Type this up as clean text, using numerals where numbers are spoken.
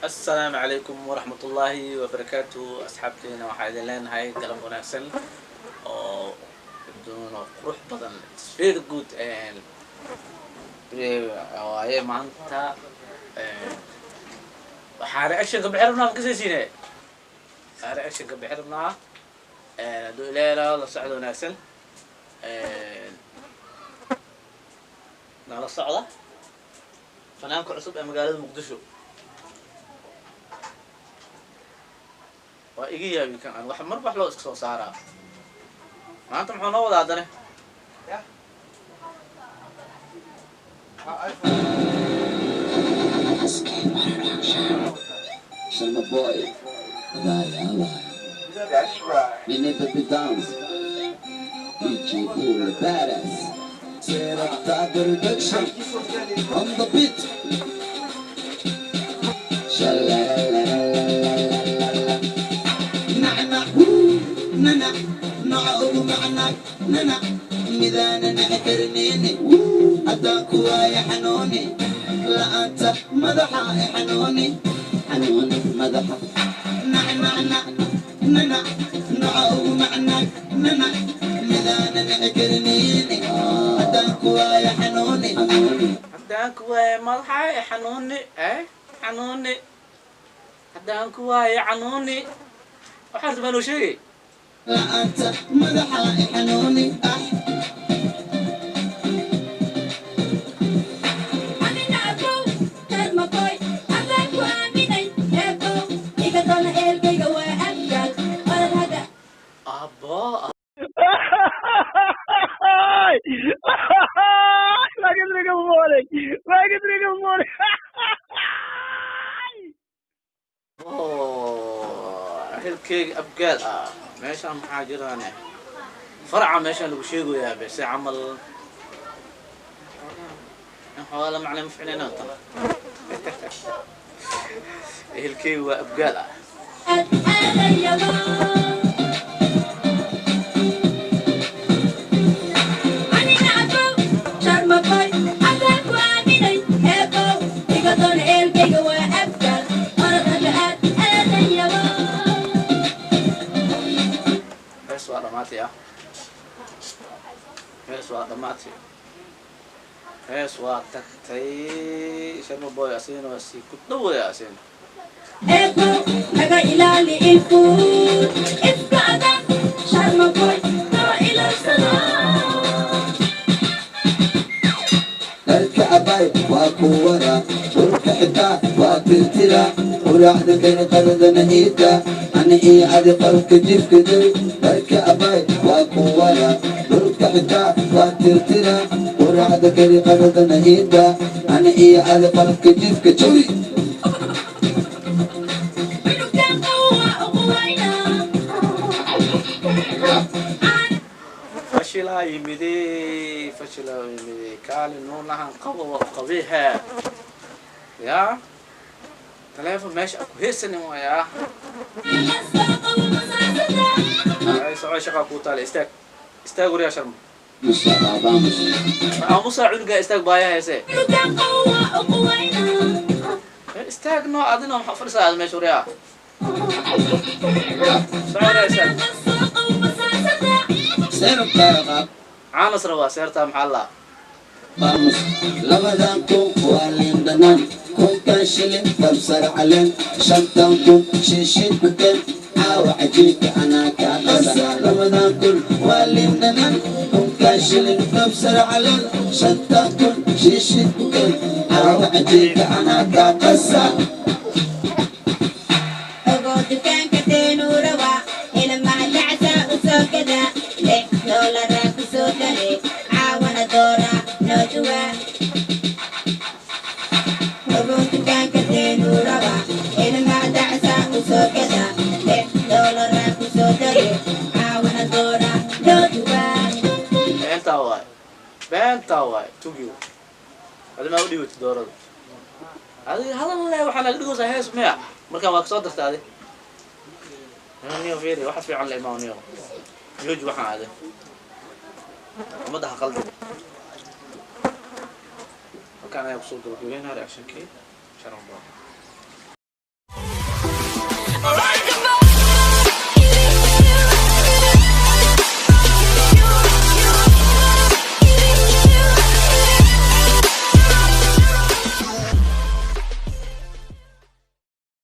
Assalaamu calaykum waraxmatullaahi wabarakaatu. Asxaabteena, waxaa idin leenahay galab wanaagsan oo doono qurux badan. It's very good waaye. Maanta waxaa reaction ka bixi rabnaa, makasaysiine, waxaa reaction ka bixi rabnaa hadduu ilaahay la socdo wanaagsan nala socda fanaanka cusub ee magaalada Muqdisho. Waa iga yaabi kan aan wax mar wax loo iska soo saaraa. Maanta muxuu noo wadaa haddane? Sharma Boy. Abaya, abaya. That's right. Nene Baby Downs. DJ Cool, the badass. Set up the production. On the beat. Sha-la-la-la-la-la-la. Nacnac, wuu, nanac, naca ugu macnac, nanac, midaana nici karneyne, wuu, haddaan ku waaya xanuuni, la'aanta madaxa i xanuuni, xanuuni madaxa. Nac, nac, nac, nanac, naca ugu macnac, nanac, midaana nici karneyne, haddaan ku waaya xanuuni, xanuuni. Haddaan ku waayo madaxa i xanuuni, xanuuni, haddaan ku waayo xanuuni, waxaa rabta baa noo sheegay. La'aanta madaxa i xanuuni, ah. Abo. Like a morning. Hilkeyga abgaal ah meeshaan maxaa jiraane faraca meeshaan lagu sheegayaa bese camal in xoogaa la macnay ma ficnayna tan. Ehelkeyga waa abgaal ah. Hees waa dhamaatay ah, hees waa dhamaatay, hees waa tagtay. Sharma Boy asigana waa sii ku dhowaya asigana. Naga ilaali ilfuud ifka adag, Sharma Boy noo ilaalsada. Dharka abay waa ku wara dhulka, xitaa waa tirtira quraacda kani qaladana iida ani iyo adi qalka jifka jawi. Dharka abay waa ku wara dhulka, xitaa waa tirtira quraacda kani qaladana iida ani iyo adi qalka jifka jawi. Cunugtan qawa uquwayna. Fashilaa yimidey, fashilaa yimidey, kaali nuunahan qaba waa qabiiha yaa taleefon meesha aku heesanin waayaa. Ay soco, shaqaa kuu taale. Istaag, istaag, wariyaa Sharma. Musa, vamos. Aamusaa cunugaa, istaag baaya heese. Cunugtan qawa uquwayna. Istaag noo adina, maxaa fadhisaa aad meesha? Wariyaa, soco wariyaa, istaag. Seerabtaa. Caanas rabaa seertaa maxaa laa. Vamos. Labadan kun waa liin dhanaan, kunkan shilin kabsar caleen, shantan kun shiishid kuken, caawa cajiibka anaa kaa qasa. Labadan kun waa liin dhanaan, kunkan shilin kabsar caleen, shantan kun shiishid kuken, caawa cajiibka anaa kaa qasa. Ogow dukaanka teenuurawa ilmaha dacsa u soo gada, $6 ku soo gale, caawana doora noo duwa. Ogow dukaanka teenuurawa ilmaha dacsa u soo gada, $6 ku soo gale, caawana doora noo duwa. Beentaa waay, beentaa waay, tugiyo adi maa u dhiibatay doorada adiga hadal le waxaa naga dhigaysaa hees miya? Markaan waa kasoo darta adi niyo fiiri waxa fiican la imaa niyo jooji waxaan adi ummadda ha qaldin. Halkaan ayaa kusoo gabagabeynaa reactionkii Sharma Boy.